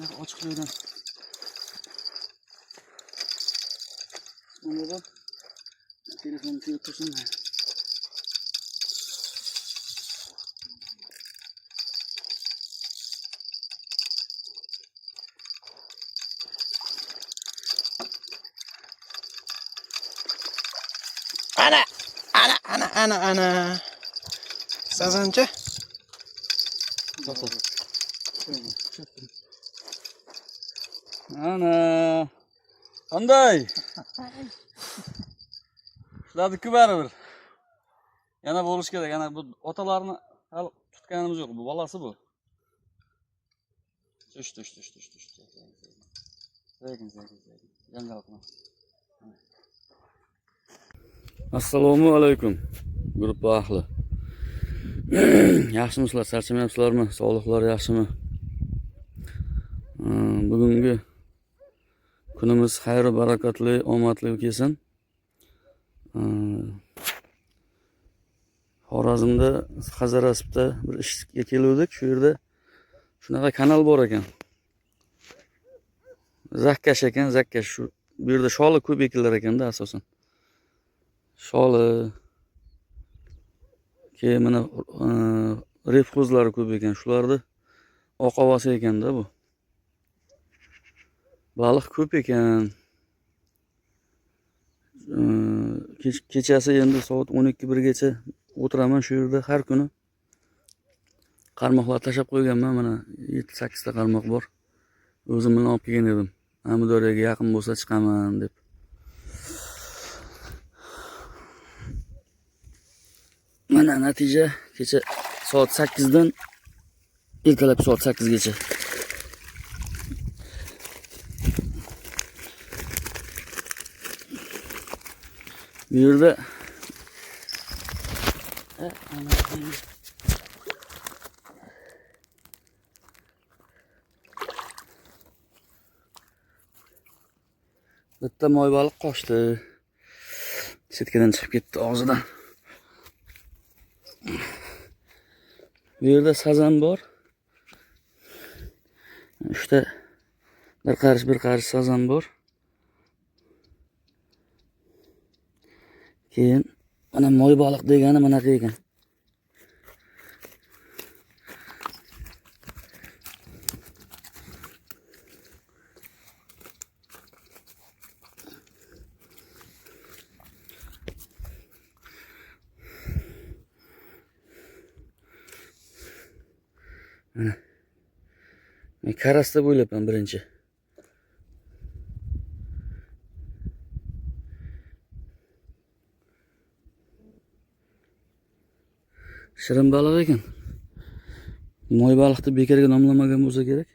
Shunaqa ochiq joydan. Usmon bobo, telefonni tegib tursin. Ana, ana, ana, ana, ana. Sazancha. Ana. Qanday? Ishladik-ku baribir. Yana bo'lish kerak. Yana bu otalarni hali tutganimiz yo'q. Bu bolasi bu. Tush, tush, tush, tush, tush. Sekin, sekin, sekin. Janjal qilma. Assalomu alaykum guruh ahli. Yaxshimisizlar, charchamayapsizlarmi? Sog'liqlar yaxshimi? Bugungi kunimiz xayr va barakotli, omadli kelsin. Xorazmda Hazorasbda bir ishga keluvdik. Shu yerda shunaqa kanal bor ekan. Zakkash ekan, zakkash. Shu bu yerda sholi ko'p ekilar ekanda asosan. Sholi, keyin mana repxozlari ko'p ekan. Shularni oqovasi ekanda bu. Baliq ko'p ekan. Kechasi endi soat 12-1 gacha o'tiraman shu yerda har kuni. Qarmoqlar tashlab qo'yganman, mana 7-8 ta qarmoq bor. O'zim bilan olib kelgan edim. Amudaryoga yaqin bo'lsa chiqaman deb. Mana natija kecha soat 8 dan ertalab soat 8 gacha. Bu yerda bitta moy baliq qochdi. Setkadan chiqib ketdi og'zidan. Bu yerda sazan bor. 3ta bir qarish bir qarish sazan bor. Keyin mana moy baliq degani bunaqa ekan. Mana. Men karas deb o'ylabman birinchi. Shirin baliq ekan. Moy baliqni bekorga nomlamagan bo'lsa kerak.